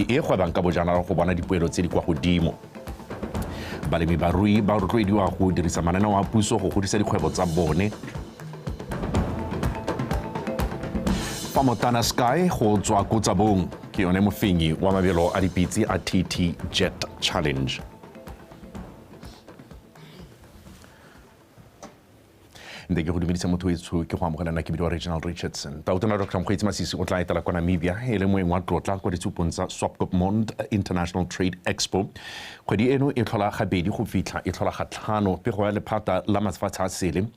merafe e gwebang ka bojanala go bona dipoelo tse di kwa godimo. Balemi barui ba rotloediwa go dirisa mananeo a puso go godisa dikgwebo tsa bone. Fa Motana Sky go tswa ko Tsabong ke yone mofenyi wa mabelo a dipitse a TT Jet Challenge. Nte ke go dumedisa motho etsho, ke go amogelana ke bidiwa Reginald Richardson. Tautona Dr Mokgweetsi Masisi o tla etela kwa Namibia e le moeng wa tlotla kwa ditshupong tsa Swakopmund International Trade Expo kgwedi eno e tlhola gabedi go fitlha e tlhola ga tlhano. Pego ya lephata la mafatshe a sele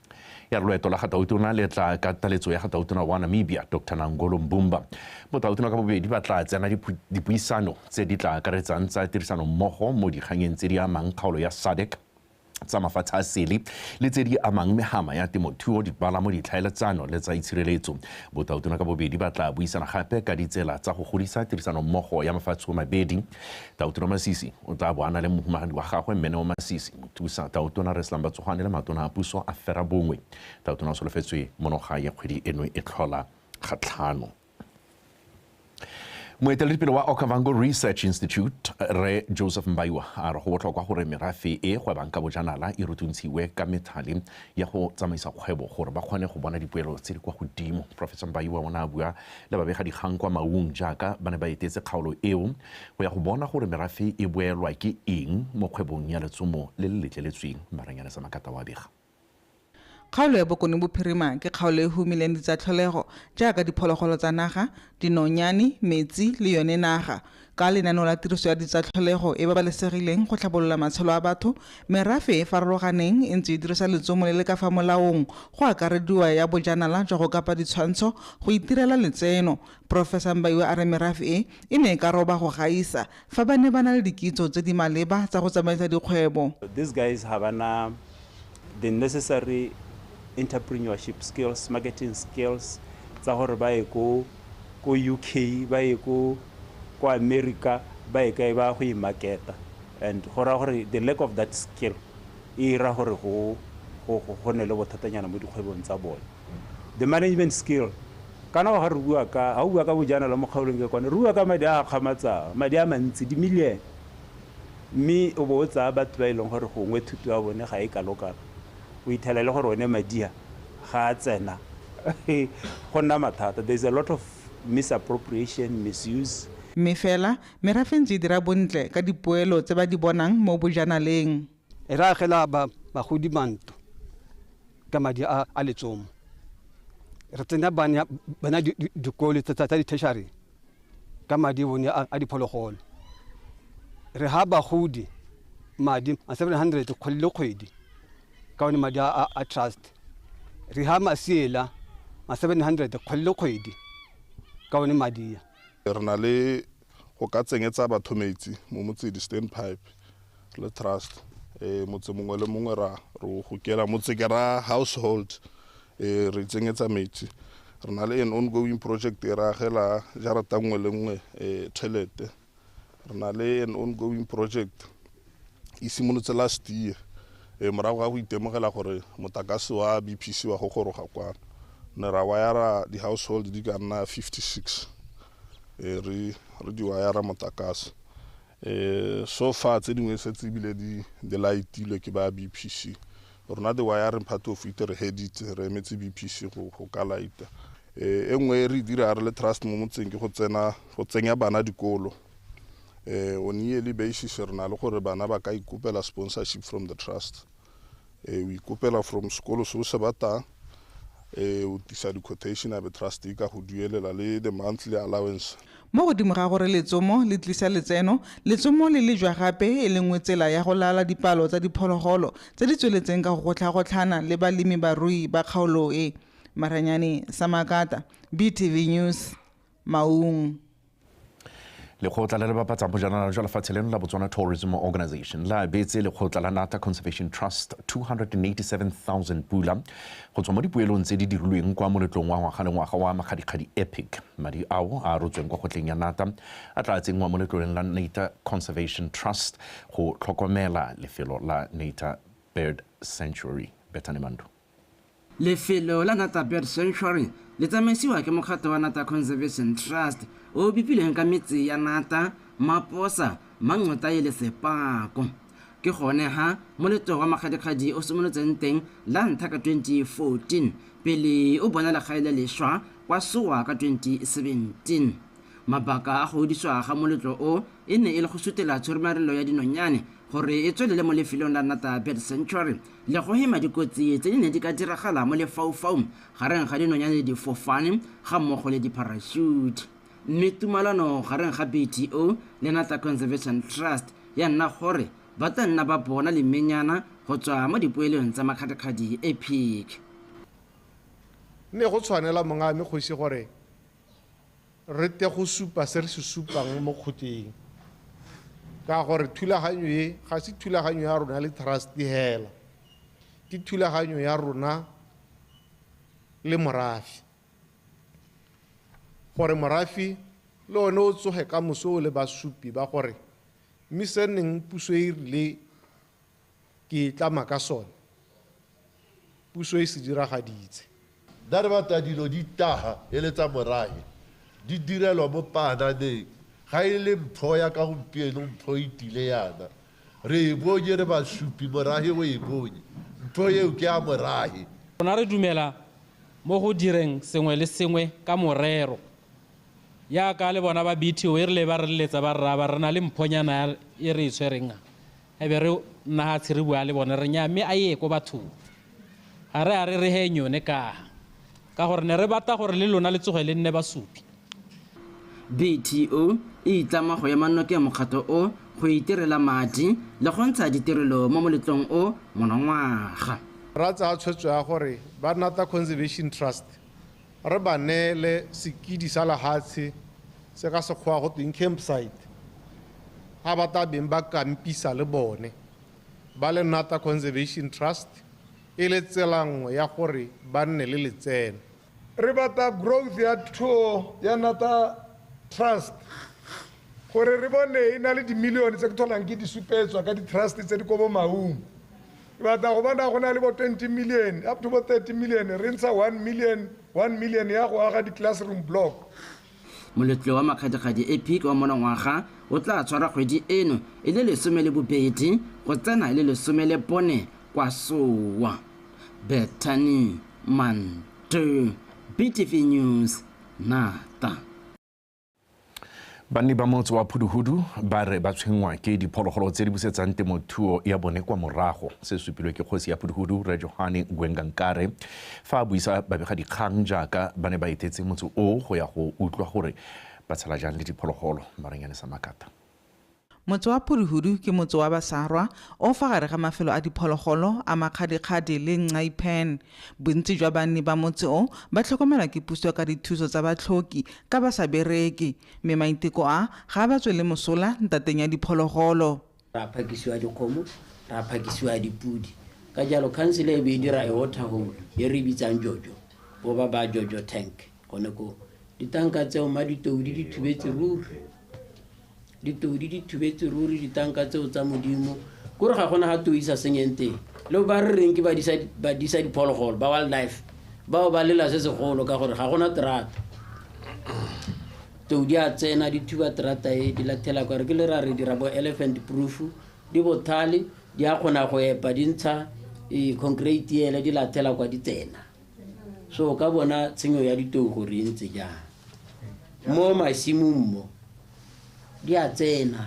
ya re loeto la ga tautona le tla ka taletso ya ga tautona wa Namibia Dr Nangolo Mbumba. Botautona ka bobedi ba tla tsena dipuisano tse di tla akaretsang tsa tirisano mmogo mo dikganyeng tse di amang kgaolo ya SADC, tsa mafatshe a sele le tse di amang megama ya temothuo, dipalamo, ditlhaeletsano le tsa itshireletso. Botautona ka bobedi ba tla buisana gape ka ditsela tsa go godisa tirisanommogo ya mafatshe a mabedi. Tautona Masisi o tla bo a na le mohumagadi wa gagwe Mmeneo Masisi, mothusa tautona Reslam Batsogwane le matona a puso a fera bongwe. Tautona o solofetswe monoga ya kgwedi eno e tlhola ga tlhano. Moeteledipele wa Okavango Research Institute re Joseph Mbaiwa a re go botlhokwa gore merafe e gwebang ka bojanala e rutuntshiwe ka methale ya go tsamaisa kgwebo gore ba kgone go bona dipoelo tse di kwa godimo. Professor Mbaiwa o ne a bua le babegadikgang kwa Maung jaaka ba ne ba etetse kgaolo eo go ya go bona gore merafe e boelwa ke eng mo kgwebong ya letsomo le le letleletsweng. Maranyane sa Makata wa bega. Kgaolo ya Bokone Bophirima ke kgaolo e humileng ditsatlholego jaaka diphologolo tsa naga, dinonyane, metsi le yone naga. Ka lenaneo la tiriso ya ditsatlholego e babalesegileng go tlhabolola matshelo a batho, merafe e farologaneng e ntse e dirisa letsomo le le ka fa molaong go akarediwa ya bojanala jwa go kapa ditshwantsho go itirela letseno. Professor Mbaiwa a re merafe e e ne e ka roba go gaisa fa ba ne ba na le dikitso tse di maleba tsa go tsamaisa dikgwebo. These guys ha ba na the necessary entrepreneurship skills, marketing skills tsa gore ba ye ko UK, ba ye ko America, ba ye kae ba go imarketa. And go raya gore the lack of that skill e ira gore go ne le bothatanyana mo dikgwebong tsa bone. The management skill, kana ga re bua ka, ha o bua ka bojanala mo kgaolong ke kwane, re bua ka madi a a kgamatsang, madi a mantsi, di-million. Mme o bo o tsaya batho ba e leng gore gongwe thuto ya bone ga e kalo-kalo, o ithela le gore one madi a ga a tsena, go nna mathata. There is a lot of misappropriation, misuse. Mme fela merafe ntse e dira bontle ka dipoelo tse ba di bonang mo bojanaleng. E re agela bagodi mantlo ka madi a letsomo. Re tsenya bana dikolo tsa di-tertiary ka madi bone a diphologolo. Re ha bagodi madi a 700 kgwedi le kgwedi ka one madi a trust. Re ha masiela a 700 kgwedi le kgwedi ka one madi a. Re na le go ka tsenyetsa batho metsi mo motseng di-stand pipe le trust. Motse mongwe le mongwe ra re gokela motse ke ra household, re tsenyetsa metsi. Re na le an ongoing project e re agela jarata nngwe le nngwe toilet. Re na le an ongoing project e simolotse last year, morago ga go itemogela gore motlakase wa BPC wa go goroga kwano, ne ra wire di-household di ka nna 56, re di wire motlakase. So far tse dingwe setse ebile di light-ilwe ke ba BPC. Rona the wiring part of it re heditse, re emetse BPC go ka light-a. E nngwe e re dira re le trust mo motseng ke go tsenya bana dikolo. On yearly basis re na le gore bana ba ka ikopela sponsorship from the trust. O ikopela from sekolo se o se batlang, o tlisa di-quotation a be trust e ka go duelela le the monthly allowance. Mo godimo ga gore letsomo le tlisa letseno, letsomo le lejwa gape e le nngwe tsela ya go laola dipalo tsa diphologolo tse di tsweletseng ka go gotlha-gotlhana le balemi barui ba kgaolo e. Maranyane Samakata, BTV News, Maung. Lekgotla le le bapatsang bojanala jwa lefatshe leno la Botswana Tourism Organization la abetse lekgotla la Nata Conservation Trust 287,000 pula go tswa mo dipoelong tse di dirilweng kwa moletlong wa ngwaga le ngwaga wa Makgadikgadi Epic. Madi ao a rotsweng kwa kgotleng ya Nata a tla tsenngwa mo letloleng la Nata Conservation Trust go tlhokomela lefelo la Nata Bird Sanctuary. Bethany Mando. Lefelo la Nata Bird Sanctuary le tsamaisiwa ke mokgatlho wa Nata Conservation Trust o bipilweng ka metse ya Nata, Maposa, Mangotae le Sepako. Ke gone ha moletlo wa Makgadikgadi o simolotseng teng la ntlha ka 2014 pele o bona legae le lešwa kwa Sowa ka 2017. Mabaka a go godisiwa ga moletlo o e ne e le go sutela tshomarelo ya dinonyane gore e tswelele mo lefelong la Nata Bird Sanctuary le go hema dikotsi tse di neng di ka diragala mo lefaufaung gareng ga dinonyane le difofane ga mmogo le di-parachute. Mme tumalano gareng ga BTO le Nata Conservation Trust ya nna gore ba tla nna ba bona lemenyana go tswa mo dipoelong tsa Makgadikgadi Epic. Ne go tshwanela mongame kgosi gore re te go supa se re se supang mo kgoteng, ka gore thulaganyo e ga se thulaganyo ya rona le trust hela, ke thulaganyo ya rona le morafe, gore morafe le one o tsoge ka moso o le basupi ba gore mme se neng puso e rile ke e tlama ka sone, puso e se diragaditse. Nna re batla dilo di taga e le tsa morahe, di direlwa mo paananeng. Ga e le mpho ya ka gompieno, mpho e tile yana, re e bonye re basupi, morahe o e bonye, mpho eo ke ya morahe. Rona re dumela mo go direng sengwe le sengwe ka morero. Yaka le bona ba BTO e rile ba re leletsa ba rra ba re na le mphonyana e re e tshwereng a. E be re nna hatshe re bua le bone re nya mme a ye ko bathong. Ga re a re re he nyone ka gore ne re batla gore le lona le tsoge le nne basupi. BTO e itlama go ema nokeng mokgatlho o go itirela madi le go ntsha ditirelo mo moletlong o monongwaga. Ra tsaya tshwetso ya gore ba Nata Conservation Trust re ba neele sekidi sa lehatshe se ka sekgowa go tweng campsite, ga ba tla beng ba kampisa le bone ba le Nata Conservation Trust e le tsela nngwe ya gore ba nne le letseno. Re batla growth ya thuo ya Nata Trust gore re bone e na le dimilione tse ke tholang ke di supetswa ka di-trust tse di ko bo Maung. Re batla go bona go na le bo 20 million up to bo 30 million, re ntsha 1 million, 1 million ya go aga di-classroom block. Moletlo wa Makgadikgadi Epic wa monongwaga o tla tshwara kgwedi eno e le 12 go tsena e le 14 kwa Sowa. Bethany Manto, BTV News, Nata. Banni ba motse wa Phuduhudu ba re ba tshwenngwa ke diphologolo tse di busetsang temothuo ya bone kwa morago. Se supilwe ke kgosi ya Phuduhudu Rre Johane Ngwengankare fa a buisa babegadikgang jaaka ba ne ba etetse motse o go ya go utlwa gore ba tshela jang le diphologolo. Maranyane sa Makata. Motse wa Phuduhudu ke motse wa Basarwa o fa gare ga mafelo a diphologolo a Makgadikgadi le Nxai Pan. Bontsi jwa banni ba motse o ba tlhokomelwa ke puso ka dithuso tsa batlhoki ka ba sa bereke, mme maiteko a ga ba tswele mosola ntateng ya diphologolo. Ra phakisiwa dikgomo, ra phakisiwa dipudi. Ka jalo council e be e dira e water hole e re bitsang Jojo, bo ba ba Jojo tank gone ko. Ditanka tseo ma ditoudi di thubetse ruri. Ditoudi di thubetse ruri ditanka tseo tsa Modimo. Kore ga gona ga tou isa senyeng teng. Le ba re reng ke ba disa diphologolo, ba wildlife, bao ba lela se segolo ka gore ga gona terata. Tou di a tsena di thuba terata e di lathela kwa re ke le ra re dira bo elephant proof, di bothale di a kgona go epa di ntsha concrete ele di lathela kwa di tsena. So ka bona tshenyo ya ditou gore e ntse jang. Mo masimong mo di a tsena,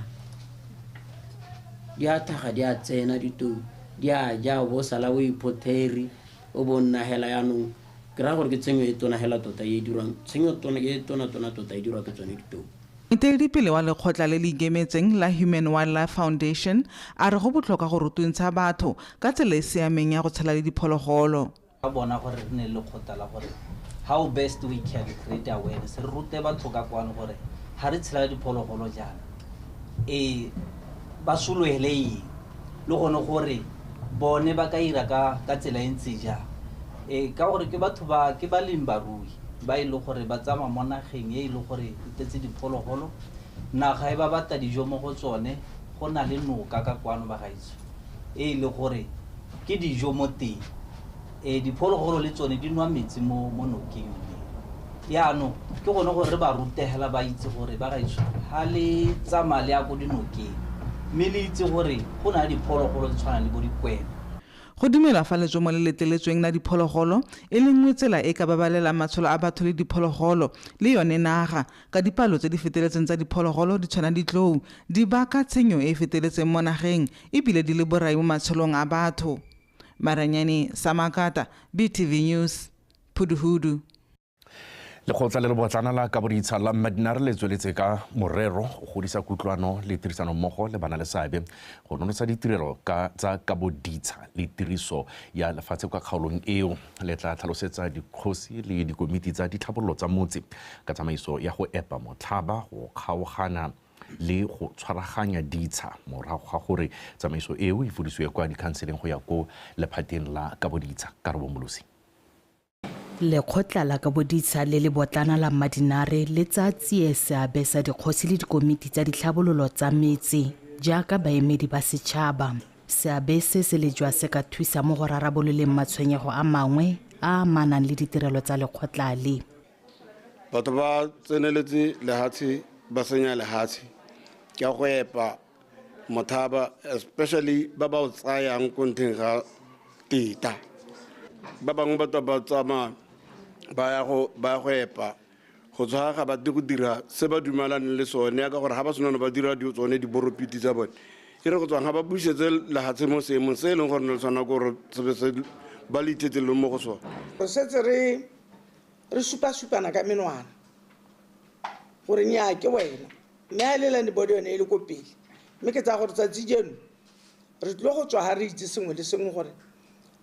di a thaga, di a tsena ditou, di a ja, o bo sala o iphotheri, o bo nna hela yanong. Ke raya gore ke tshenyo e tona hela tota e dirwang, tshenyo tona e tona tona tota e dirwa ke tsone ditou. Moeteledipele wa lekgotla le le ikemetseng la Human Wildlife Foundation a re go botlhokwa go rutuntsha batho ka tsela e siameng ya go tshela le diphologolo. Ba bona gore re ne le lekgotla la gore how best we can create awareness, re rute batho ka kwano gore ha re tshela diphologolo jaana ba solohele eng, le gone gore bone ba ka ira ka tsela e ntse jang. Ka gore ke batho ba ke balemi barui ba e leng gore ba tsamaya mo nageng e e leng gore e tletse diphologolo, naga e ba batla dijo mo go tsone, go na le noka ka kwano ba gaetsho e e leng gore ke dijo mo teng. Diphologolo le tsone di nwa metsi mo nokeng yone. Yaanong ke gone gore re ba rutegela ba itse gore ba gaetsho ga le tsamaya le ya ko dinokeng, mme le itse gore go na le diphologolo tse tshwanang le bo dikwena. Go dumela fa letsomo le letleletsweng la diphologolo e le nngwe tsela e ka babalelang matshelo a batho le diphologolo le yone naga, ka dipalo tse di feteletseng tsa diphologolo di tshwana ditlou di baka tshenyo e e feteletseng mo nageng ebile di le borai mo matshelong a batho. Maranyane Samakata, BTV News, Phuduhudu. Lekgotla le lebotlana la kaboditsha la Mmadinare le tsweletse ka morero go godisa kutlwano le tirisanommogo le bana le seabe go nonotsha ditirelo ka tsa kaboditsha le tiriso ya lefatshe kwa kgaolong eo. Le tla tlhalosetsa dikgosi le dikomiti tsa ditlhabololo tsa motse ka tsamaiso ya go epa motlhaba, go kgaogana le go tshwaraganya ditsha morago ga gore tsamaiso eo e fodisiwe kwa dikhanseleng go ya ko lephateng la kaboditsha. Karabo Molosi. Lekgotla la kaboditsha le lebotlana la Mmadinare le tsaya tsie seabe sa dikgosi le dikomiti tsa ditlhabololo tsa metse jaaka baemedi ba setšhaba. Seabe se se lejwa se ka thusa mo go rarabololeng matshwenyego a mangwe a amanang le ditirelo tsa lekgotla le. Batho ba tseneletse lehatshe, ba senya lehatshe ka go epa mothaba, especially ba ba o tsayang ko ntlheng ga teta. Ba bangwe batho ba tsamaya ba ya go epa go tshwara, ga ba tle go dira se ba dumelaneng le sone, ya ka gore ga ba sena ba dira dilo tsone diboropiti tsa bone, e re go tswang ga ba busetse lehatshe mo seemong se e leng gore ne le tshwana gore se ba le itheteleng mo go sone. Re setse re supa-supana ka menwana gore nnyaa ke wena, mme a le land board yone e le ko pele, mme ke tsaya gore tsatsi jeno re tlile go tswa ga re itse sengwe le sengwe gore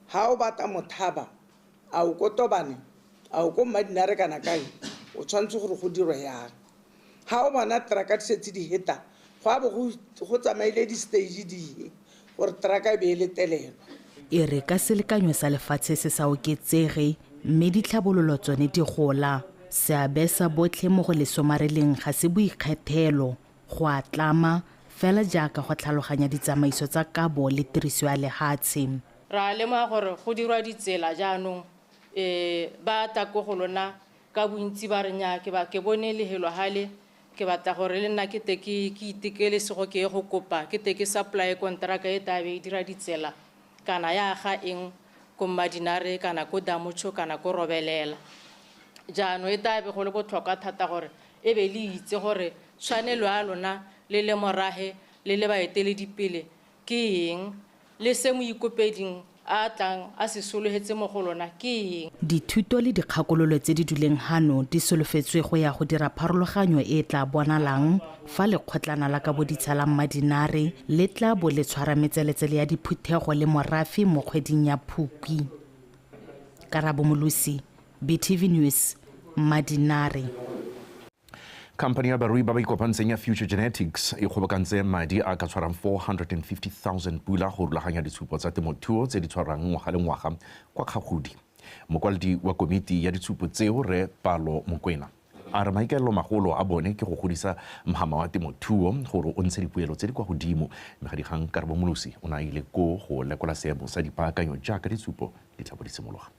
ga o batla mothaba a o ko Tobane, a o ko Mmadinare kana kae, o tshwanetse gore go dirwe yang. Ga o bona trucka di setse di heta, go a bo go tsamaile di-stage dihe gore trucka e be e letelelwa. E re ka selekanyo sa lefatshe se sa oketsege mme ditlhabololo tsone di gola, seabe sa botlhe mo go lesomareleng ga se boikgethelo, go a tlama fela jaaka go tlhaloganya ditsamaiso tsa kabo le tiriso ya lehatshe. Ra lemoga gore go dirwa ditsela jaanong, ba tla ko go lona ka bontsi ba re nnyaa ke bone lehelo hale, ke batla gore le nna ke te ke itekele sego ke ye go kopa, ke te ke supply konteraka e tla be e dira ditsela kana ya ga eng ko Mmadinare kana ko Damotsho kana ko Robelela. Jaanong e tla be go le botlhokwa thata gore e be le itse gore tshwanelo ya lona le le morahe le le baeteledipele ke eng, le se moikopeding a tlang a se sologetse mo go lona ke eng. Dithuto le dikgakololo tse di duleng hano di solofetswe go ya go dira pharologanyo e tla bonalang fa lekgotlana la kaboditsha la Mmadinare le tla bo le tshwara metseletsele ya diphuthego le morafe mo kgweding ya Phukwi. Karabo Molosi, BTV News, Mmadinare. Company ya barui ba ba ikopantseng ya Future Genetics e kgobokantse madi a ka tshwarang 450,000 pula go rulaganya ditshupo tsa temothuo tse di tshwarang ngwaga le ngwaga kwa Kgagodi. Mokwaledi wa komiti ya ditshupo tseo, Rre Palo Mokwena, a re maikaelelo magolo a bone ke go godisa mhama wa temothuo gore o ntshe dipoelo tse di kwa godimo. Mmegadikgang Karabo Molosi o ne a ile ko go lekola seemo sa dipaakanyo jaaka ditshupo di tla bo di simologa.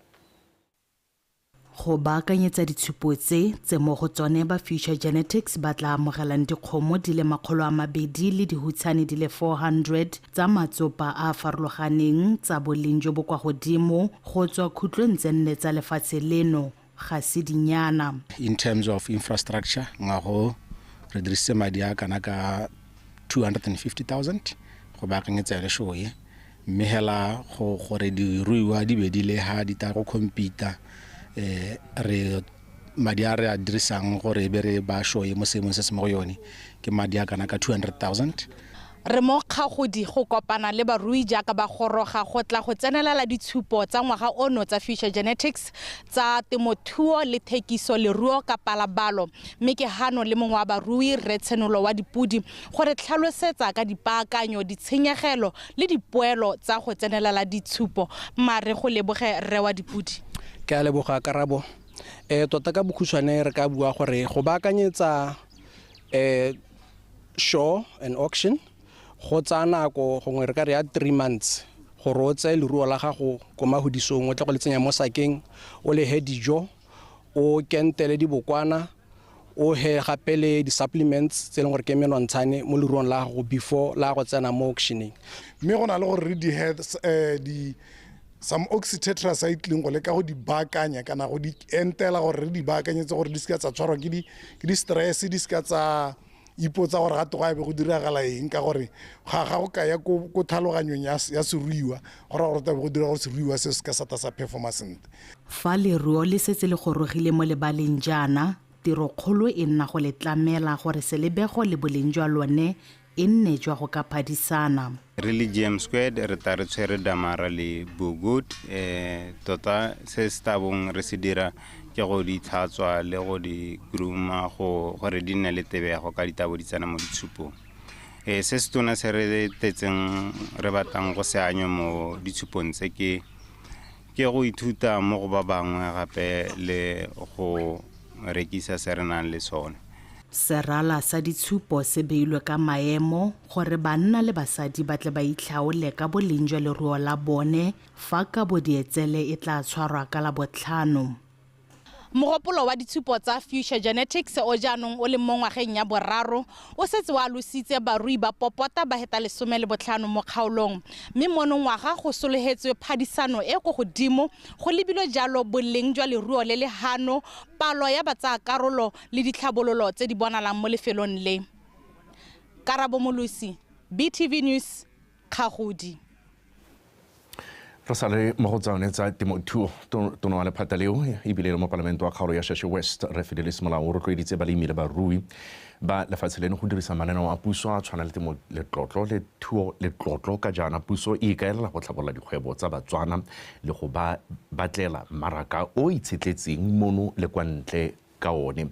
Go baakanyetsa ditshupo tse mo go tsone ba Future Genetics ba tla amogelang dikgomo di le 200 le dihutshane di le 400 tsa matsopa a a farologaneng tsa boleng jo bo kwa godimo go tswa khutlong tse nne tsa lefatshe leno ga se dinyana. In terms of infrastructure, ngwago re dirisitse madi a kana ka 250,000 go baakanyetsa yone show e, mme hela go gore diruiwa di be di le ha di tla go compete, re madi a re a dirisang gore be re ba show mo seemong se se mo go yone ke madi a kana ka 200,000. Re mo Kgagodi go kopana le barui jaaka ba goroga go tla go tsenelela ditshupo tsa ngwaga ono tsa Future Genetics tsa temothuo le thekiso leruo ka palabalo, mme ke hano le mongwe wa barui Rre Tshenolo wa Dipudi gore tlhalosetsa ka dipaakanyo, ditshenyegelo le dipoelo tsa go tsenelela ditshupo. Mare go leboge Rre wa Dipudi. Ke a leboga Karabo. Tota ka bokhutshwane re ka bua gore go baakanyetsa show and auction go tsaya nako gongwe re ka re ya 3 months gore o tseye leruo la gago ko magodisong, o tle go le tsenya mo sakeng, o le he dijo, O kentele dibokwana, o he gape le di-supplements tse e leng gore ke menontshane mo leruong la gago before la go tsena mo auctioneng. Mme go na le gore re di some oxytetracycline go leka go di baakanya kana go di entela gore re di baakanyetse gore di seka tsa tshwarwa ke di-stress, di seka tsa ipotsa gore gate go a be go diragala eng, ka gore ga go kaya ko tlhaloganyong ya seruiwa go raya gore tabe go dira gore seruiwa se se ka sata sa performa sentle. Fa leruo le setse le gorogile mo lebaleng jaana, tirokgolo e nna go le tlamela gore selebego le boleng jwa lone e nne jwa go ka phadisana. Re le GM Squared re tla re tshwere Damara le Bogood, tota se se tabong re se dira ke go di tlhatswa le go di grooma gore di nne le tebego ka ditabo di tsena mo ditshupong. Se se tona se re tetseng re batlang go se anywa mo ditshupong tse ke go ithuta mo go ba bangwe gape le go rekisa se re nang le sone. Serala sa ditshupo se beilwe ka maemo gore banna le basadi ba tle ba itlhaole ka boleng jwa leruo la bone fa kabo dietsele e tla tshwarwa ka Labotlhano. Mogopolo wa ditshupo tsa Future Genetics o jaanong o leng mo ngwageng ya boraro o setse wa alositse barui ba popota ba heta 15 mo kgaolong, mme monongwaga go sologetswe phadisano e ko godimo go lebilwe jalo boleng jwa leruo le le hano, palo ya batsayakarolo le ditlhabololo tse di bonalang mo lefelong le. Karabo Molosi, BTV News, Kgagodi. Re sa le mo go tsone tsa temothuo, tono wa lephata leo ebile le mopalamente wa kgaolo ya Shashe West re Fidelis Molao o rotloeditse balemi le barui ba lefatshe leno go dirisa mananeo a puso a tshwana le temo letlotlo le thuo letlotlo, ka jaana puso e ikaelela go tlhabolola dikgwebo tsa Batswana le go ba batlela mmaraka o itshetletseng mono le kwa ntle ka one.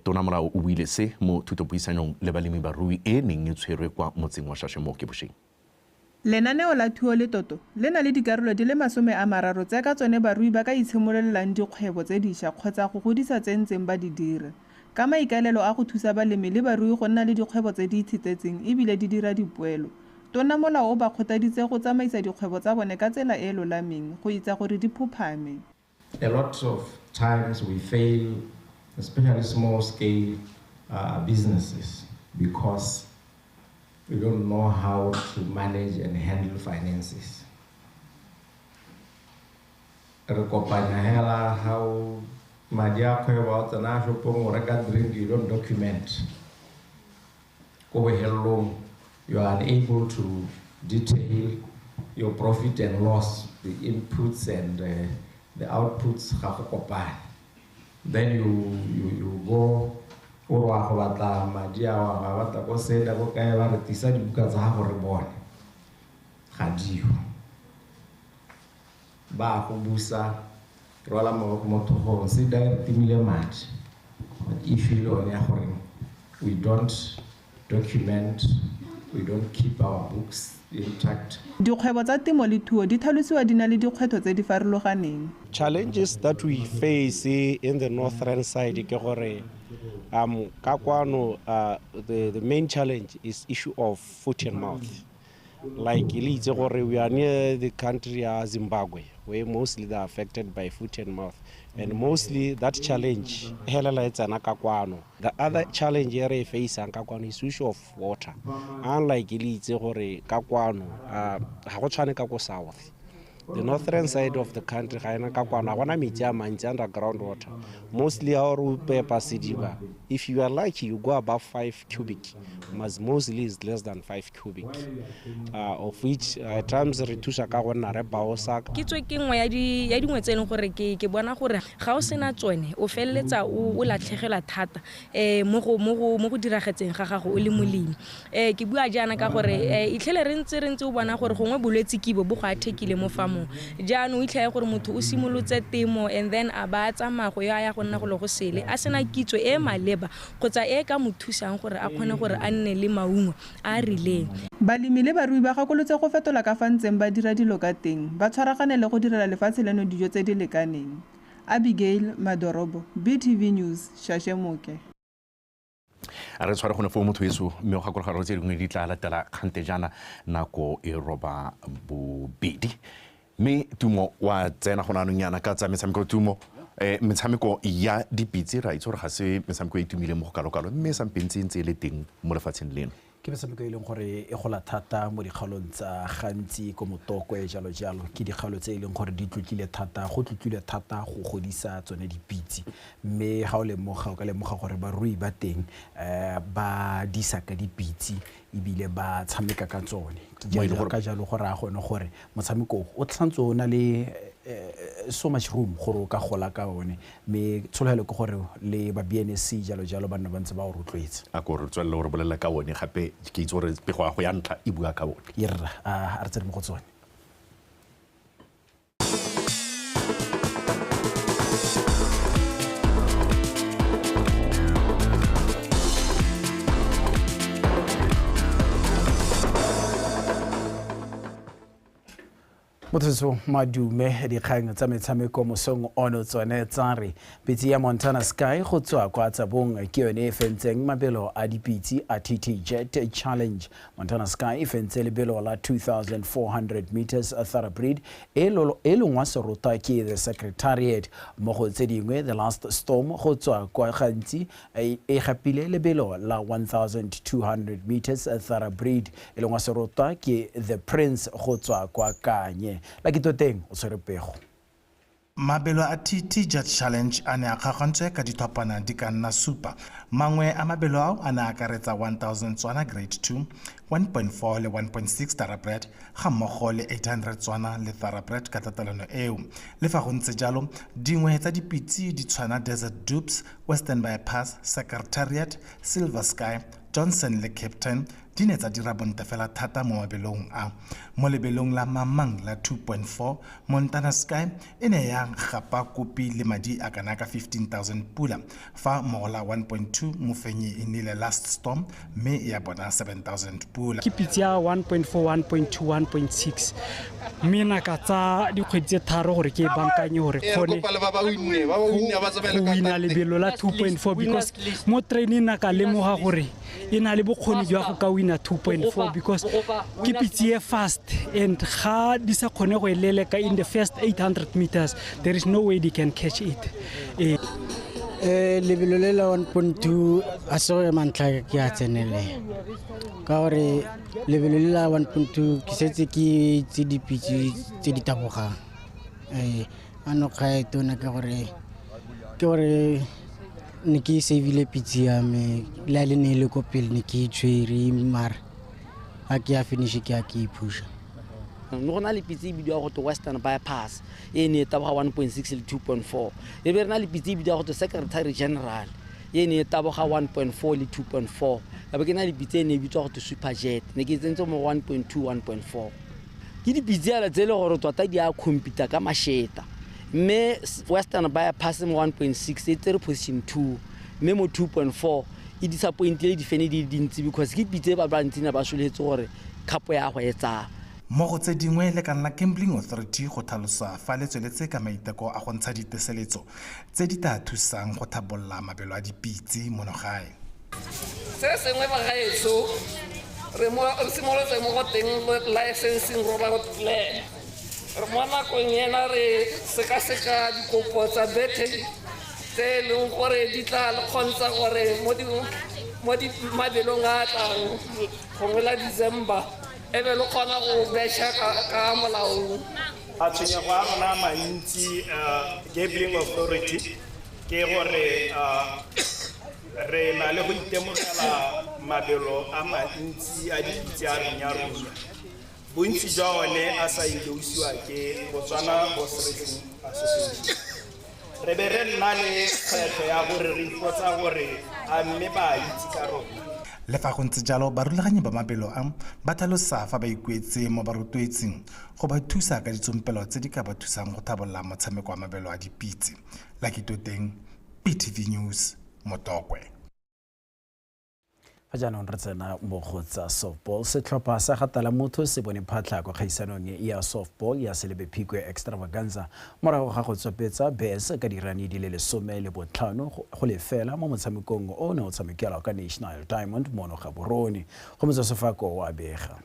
Tona Molao o buile se mo thutopuisanong le balemi barui e neng e tshwerwe kwa motseng wa Shashe mo Kebosheng. Lenaneo la thuo le toto le na le dikarolo di le 30 tse ka tsone barui ba ka itshimololelang dikgwebo tse dišwa kgotsa go godisa tse ntseng ba di dira, ka maikaelelo a go thusa balemi le barui go nna le dikgwebo tse di itshetletseng ebile di dira dipoelo. Tona Molao o ba kgothaditse go tsamaisa dikgwebo tsa bone ka tsela e e lolameng go itsa gore di phophame. A lot of times we fail, especially small scale businesses, because we don't know how to manage and handle finances. Re kopanya hela how madi a kgwebo a tsena shopong o reka drink, you don't document. Ko bohelong, you are unable to detail your profit and loss, the inputs and the outputs ga go kopane. Then you go o re wa go batla madi a wa ba batla ko seta ko kae, ba re tisa dibuka tsa gago re bone, ga dio. Ba go busa rwala maboko mo tlhogong, se da re timile madi. But if you le one ya gore we don't document, we don't keep our books intact. Dikgwebo tsa temo le thuo di tlhalosiwa di na le dikgwetlho tse di farologaneng. Challenges that we face in the northern side ke gore ka kwano the main challenge is issue of foot and mouth. Like le itse gore we are near the country ya Zimbabwe, where mostly they are affected by foot and mouth, and mostly that challenge helela e tsena ka kwano. The other challenge e re e faceang ka kwano is issue of water. Unlike le itse gore ka kwano ga go tshwane ka ko south. The northern side of the country ga ena ka kwano ga gona metsi a mantsi, underground water. Mostly ha o pepa sediba, if you are lucky you go above 5 cubic, but mostly is less than 5 cubic, of which at times re thusa ka go nna re baosa. Ke tswe ke nngwe ya dingwe tse e leng gore ke bona gore ga o sena tsone o feleletsa o latlhegelwa thata mo go diragetseng ga gago o le molemi. Ke bua jaana ka gore itlhele re ntse o bona gore gongwe bolwetse kibo bo go athekile mo farmong. Jaanong o itlhele gore motho o simolotse temo and then a ba tsamaya go ya go nna go le go sele a sena kitso e maleba kgotsa e ka mo thusang gore a kgone gore a nne le maungo a a rileng. Balemi le barui ba gakolotse go fetola ka fa ntseng ba dira dilo ka teng, ba tshwaragane le go direla lefatshe leno dijo tse di lekaneng. Abigail Madorobo, BTV News, Shashemoke. A re tshware gone foo motho eso, mme o gakologelwa tse dingwe di tla latela kgante jaana nako e 8:30. Mme Tumo wa tsena gona anong yana ka tsa metshameko. Tumo, Metshameko ya dipitse ra itse gore ga se metshameko e e tumileng mo go kalokalo, mme e sampentse e ntse e le teng mo lefatsheng leno. Ke metshameko e leng gore e gola thata mo dikgaolong tsa gantsi ko Motokwe jalo jalo. Ke dikgaolo tse e leng gore di tlotlile thata, go tlotlile thata go godisa tsone dipitse. Mme ga o lemoga, o ka lemoga gore barui ba teng ba disa ka dipitse ebile ba tshameka ka tsone. Mo e leng gore Ka jalo go raya gone gore motshameko o santse o na le so much room gore o ka gola ka one, mme tsholofelo ke gore le ba BNSC jalo jalo ba nne ba ntse ba o rotloetsa. A ko re tswelele gore bolelela ka one gape, ke itse gore pego ya go ya ntlha e bua ka one. E rra, a re tsene mo go tsone. Motho madume dikgang tsa metshameko mosong ono tsone tsa re pitse ya Montana Sky go tswa kwa Tsabong ke yone e fentseng mabelo a dipitse a TT Jet Challenge. Montana Sky e fentse lebelo la 2400 meters thoroughbred e longwa serota ke The Secretariat. Mo go tse dingwe, The Last Storm go tswa kwa Gantsi e gapile lebelo la 1200 meters thoroughbred e longwa serota ke The Prince go tswa kwa Kanye. La Kitoteng o tshwere pego. Mabelo a TT Jet Challenge a ne a kgaogantswe ka dithopana di ka nna supa. Mangwe a mabelo ao a ne a akaretsa 1000 Tswana Grade 2, 1.4 le 1.6 thoroughbred, ga mmogo le 800 Tswana le thoroughbred ka tatelano eo. Le fa go ntse jalo, dingwe tsa dipitse di tshwana Desert Dupes, Western Bypass, Secretariat, Silver Sky, Johnson le Captain di ne tsa dira bontle fela thata mo mabelong a. Mo lebelong la mamang la 2.4, Montana Sky e ne ya gapa kopi le madi a kana ka 15,000 pula, fa mo la 1.2 mofenyi e nnile Last Storm mme ya bona 7,000 pula. Ke pitse ya 1.4, 1.2, 1.6, mme na ka tsa dikgwedi tse tharo gore ke e bankanye gore kgone go wina lebelo la 2.4, because mo training na ka lemoga gore e na le bokgoni jwa go ka wina 2.4, because ke pitse e fast and ga di sa kgone go e leleka in the first 800 meters, there is no way they can catch it. Lebelo le la 1.2 a se go mantlha ke a tsenele, ka gore lebelo le la 1.2 ke setse ke itse dipitse tse di tabogang. Ano kga e tona ke gore ne ke save-ile pitse ya me, le ha le ne le ko pele ne ke e tshwere, mara ha ke ya finish ke ya ke e pusha. Ne go na le pitse e bidiwa go twe Western Bypass e ne e taboga 1.6 le 2.4, e be re na le pitse e bidiwa go twe Secretary General e ne e taboga 1.4 le 2.4, ya be ke na le pitse e ne e bitswa go twe Super Jet, ne ke e tsentse mo 1.2 1.4. Ke dipitse yala tse e le gore tota di a compete ka masheta, mme Western Bypass mo 1.6 e tsere position 2, mme mo 2.4 e disappointile difene di le dintsi, because ke pitse ba bantsi ne ba soletse gore khapo ya go e tsaya. Mo go tse dingwe, le ka nna Gambling Authority go tlhalosa fa le tsweletse ka maiteko a go ntsha diteseletso tse di tla thusang go tlhabolola mabelo a dipitse mono gae. Se sengwe bagaetsho, re simolotse mo go teng licensing rollout plan. Re mo nakong ena re sekaseka dikopo tsa betting tse e leng gore di tla le kgontsha gore mo mabelong a tlang gongwe la December e be le kgona go betšha ka molaong. A tshwenyego a rona a mantsi, Gambling Authority, ke gore re na le go itemogela mabelo a mantsi a dipitse a runya-runya. Bontsi jwa one a sa endorsiwa ke Botswana Horse Racing Association. Re be re nna le kgwetlho ya gore re ipotsa gore a mme ba itse ka rona. Le fa go ntse jalo, barulaganyi ba mabelo a ba tlhalosa fa ba ikuetse mo barotloetsing go ba thusa ka ditsompelo tse di ka ba thusang go tlhabolola motshameko wa mabelo a dipitse. Lucky Toteng, BTV News, Motokwe. Fa jaanong re tsena mo go tsa softball. Setlhopha sa ga Tala Motho se bone phatlha kwa kgaisanong ya softball ya Selebi Phikwe Extravaganza morago ga go tswapetsa Bears ka dirane di le 15 go lefela mo motshamekong o ne o tshamekelwa ka National Diamond mono Gaborone. Go motsa Sefako wa bega.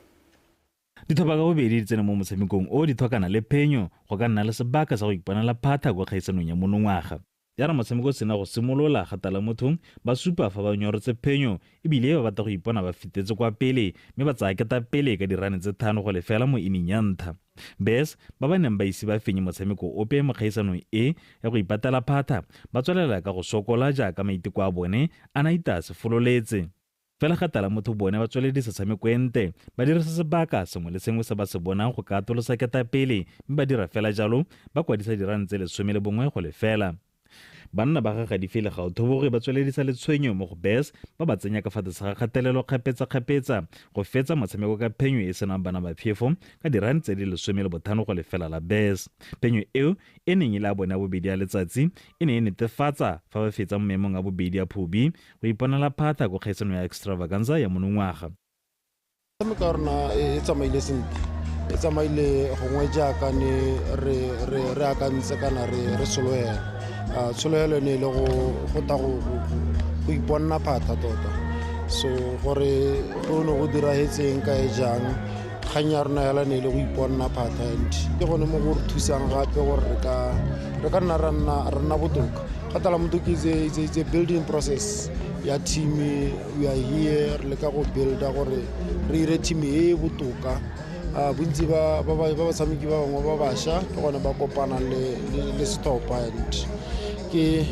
Ditlhopha ka bobedi di tsene mo motshamekong o di tlhokana le phenyo go ka nna le sebaka sa go iponela phatha kwa kgaisanong ya monongwaga. Ya re motshameko o sena go simolola ga tala mothong ba supa fa ba nyoretse phenyo ebile ba batla go ipona ba fetetse kwa pele mme ba tsaya ketapele ka dirane tse 5-0 mo ining ya ntlha. Bears ba ba neng ba ise ba fenye motshameko ope mo kgaisanong e ya go ipatela phatha ba tswelela ka go sokola jaaka maiteko a bone a na ita se fololetse. Fela ga tala motho bone ba tsweledisa tshameko e ntle ba dirisa sebaka sengwe le sengwe se ba se bonang go ka atolosa ketapele mme ba dira fela jalo ba kwadisa dirane tse 11-0. Banna ba ga Gadifele Gaothoboge ba tsweledisa letshwenyo mo go Bears ba ba tsenya ka fa tlase ga kgatelelo kgapetsa-kgapetsa go fetsa motshameko ka phenyo e senang bana ba phefo ka dirane tse di 15-0 la Bears. Phenyo eo e neng e le a bone a bobedi a letsatsi e ne e netefatsa fa ba fetsa mo maemong a bobedi a Phubi go iponela phatha ko kgaisanong ya Extravaganza ya monongwaga. Motshameko wa rona e tsamaile sentle, e tsamaile gongwe jaaka ne re akantse kana re sologela. Tshologelo ne e le go ta go iponna phatha tota. So gore go ne go diragetseng kae jang, kgang ya rona hela ne e le go iponna phatha, and ke gone mo go re thusang gape gore re ka nna ra nna botoka. Ga tala motho ke it's a building process ya team. We are here re leka go builda gore re ire team e botoka. Bontsi ba batshameki ba bangwe ba bašwa ke gone ba kopanang le setlhopha, and ke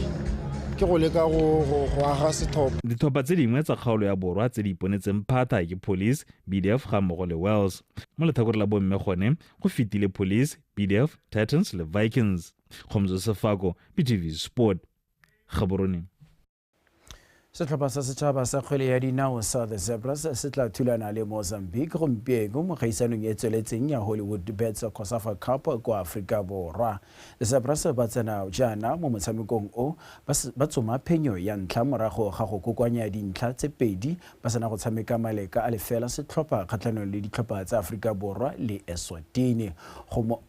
go leka go aga setlhopha. Ditlhopha tse dingwe tsa kgaolo ya borwa tse di iponetseng phatha ke Police, BDF ga mmogo le Wales. Mo letlhakoreng la bomme gone go fetile Police, BDF, Titans le Vikings. Kgomotso Sefako, BTV Sport, Gaborone. Setlhopha sa setšhaba sa kgwele ya dinao sa The Zebras se tla thulana le Mozambique gompieno mo kgaisanong e tsweletseng ya Hollywood Bets COSAFA Cup kwa Aforika Borwa. The Zebras ba tsena jaana mo motshamekong o ba tsoma phenyo ya ntlha morago ga go kokoanya dintlha tse 2 ba sena go tshameka maleka a lefela setlhopha kgatlhanong le ditlhopha tsa Aforika Borwa le Eswatini go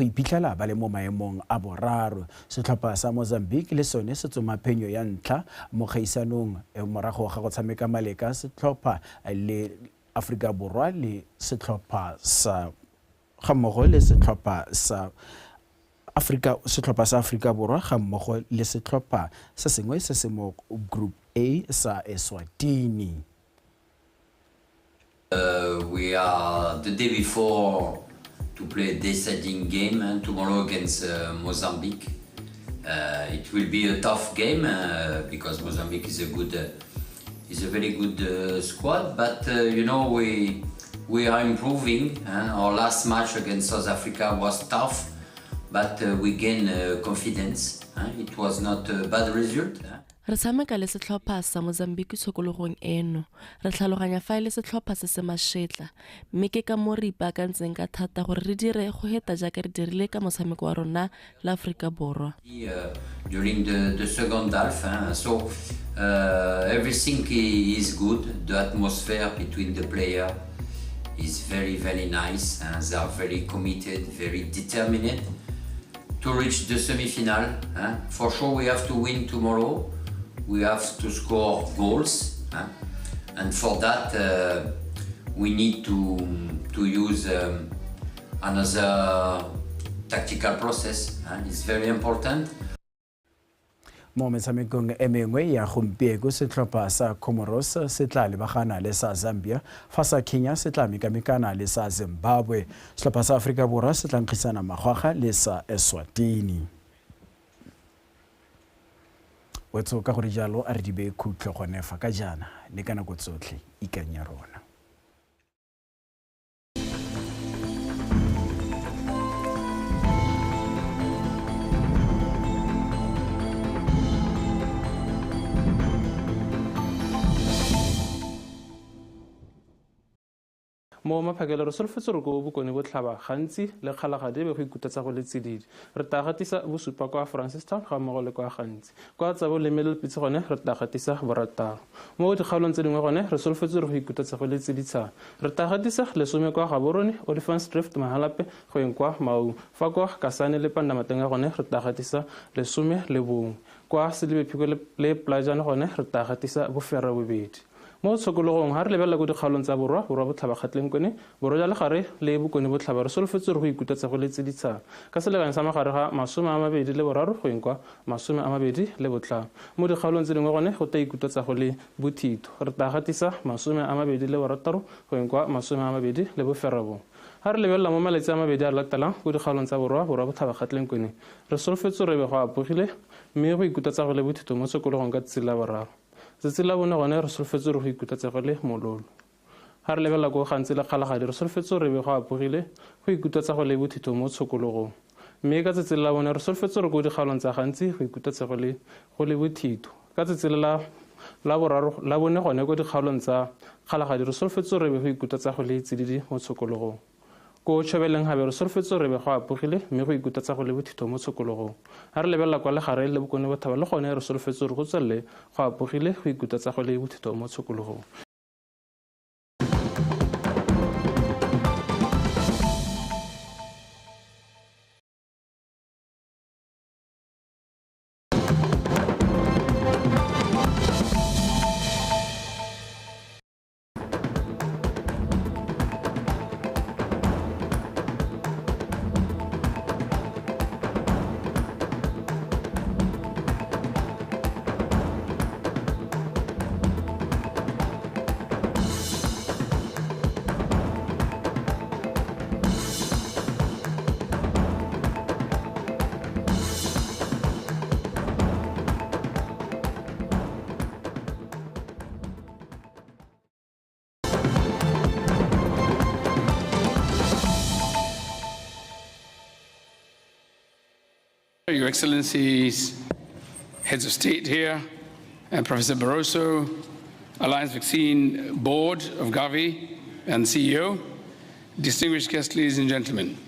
iphitlhela ba le mo maemong a boraro. Setlhopha sa Mozambique le sone se tsoma phenyo ya ntlha mo kgaisanong morago ga go tshameka maleka setlhopha le Aforika Borwa le setlhopha sa ga mmogo le setlhopha sa Aforika Borwa ga mmogo le setlhopha se sengwe se se mo Group A sa Eswatini. We are the day before to play a deciding game tomorrow against Mozambique. It will be a tough game because Mozambique is a very good squad. But you know, we are improving. Our last match against South Africa was tough, but we gained confidence. It was not a bad result. Re tshameka le setlhopha sa Mozambique tshokologong eno. Re tlhaloganya fa e le setlhopha se se mašetla, mme ke ka moo re ipaakantseng ka thata gore re dire go heta jaaka re dirile ka motshameko wa rona le Aforika Borwa. During the second half, so everything is good. The atmosphere between the players is very, very nice. They are very committed, very determined to reach the semi-final. For sure we have to win tomorrow. We have to score goals, and for that we need to use another tactical process. It's very important. Mo metshamekong e mengwe ya gompieno setlhopha sa Comoros se tla lebagana le sa Zambia, fa sa Kenya se tla mekamekana le sa Zimbabwe. Setlhopha sa Aforika Borwa se tla nkgisana magwaga le sa Eswatini. Wetso ka gore jalo a re di beye khutlo gone fa ka jaana le ka nako tsotlhe ikanya rona. Mo maphakelo re solofetse gore ko bokone botlhaba gantsi le kgalagadi be go ikuta go le tsididi. Re tla gatisa bosupa kwa Francistown ga mmogo le kwa gantsi. Kwa Tsabo le Middlepits gone re tla gatisa borataro. Mo dikgaolong tse dingwe gone re solofetse gore go ikuta go le tsiditshana. Re tla gatisa 10 kwa Gaborone, Olifants Drift, Mahalape go eng kwa Maung. Fa kwa Kasane le Pandamatenga gone re tla gatisa 11. Kwa Selebi Phikwe le Plajane gone re tla gatisa 8. Mo tshokologong ga re lebelela ko dikgaolong tsa Borwa, Borwa Botlhaba, Kgatleng Kone, Borwa jwa Legare le Bokone Botlhaba, re solofetse gore go ikutlwetsa go le tsiditshana ka selekanyo sa magare ga 23 go eng kwa 25. Mo dikgaolong tse dingwe gone go tla ikutlwetsa go le bothitho, re tla gatisa 26 go eng kwa 29. Ga re lebelela mo malatsi a mabedi a latelang ko dikgaolong tsa Borwa, Borwa Botlhaba, Kgatleng Kone, re solofetse gore be go apogile mme go ikutlwetsa go le bothitho mo tshokologong ka tsatsi la boraro. Tsatsi la bone gone re solofetse gore go ikutlwetsa go le mololo. Ga re lebelela ko Gantsi le Kgalagadi, re solofetse gore be go apogile go ikutlwetsa go le bothitho mo tshokologong. Mme ka tsatsi la bone re solofetse gore ko dikgaolong tsa Gantsi go ikutlwetsa go le bothitho. Ka tsatsi la boraro la bone gone ko dikgaolong tsa Kgalagadi, re solofetse gore be go ikutlwetsa go le tsididi mo tshokologong. Ko Tšhobeleng gabe re solofetse gore be go apogile mme go ikutlwetsa go le bothitho mo tshokologong. Ga re lebelela kwa Legare le Bokone Botlhaba le gone re solofetse gore go tswelele go apogile go ikutlwetsa go le bothitho mo tshokologong. Your Excellencies, Heads of State here, and Professor Barroso, Alliance Vaccine Board of Gavi and CEO, distinguished guests, ladies and gentlemen.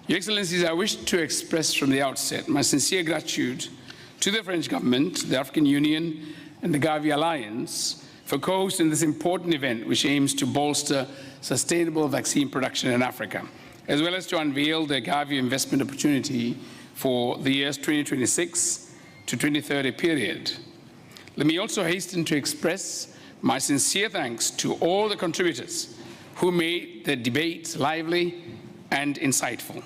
Your Excellencies, I wish to express from the outset my sincere gratitude to the French government, the African Union, and the Gavi Alliance for co-hosting this important event, which aims to bolster sustainable vaccine production in Africa, as well as to unveil the Gavi investment opportunity for the years 2026 to 2030 period. Let me also hasten to express my sincere thanks to all the contributors who made the debates lively and insightful.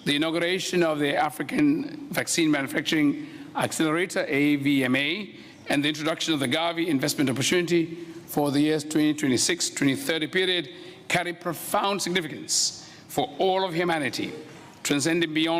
The inauguration of the African Vaccine Manufacturing Accelerator, AVMA, and the introduction of the Gavi investment opportunity for the years 2026-2030 period carry profound significance for all of humanity, transcending beyond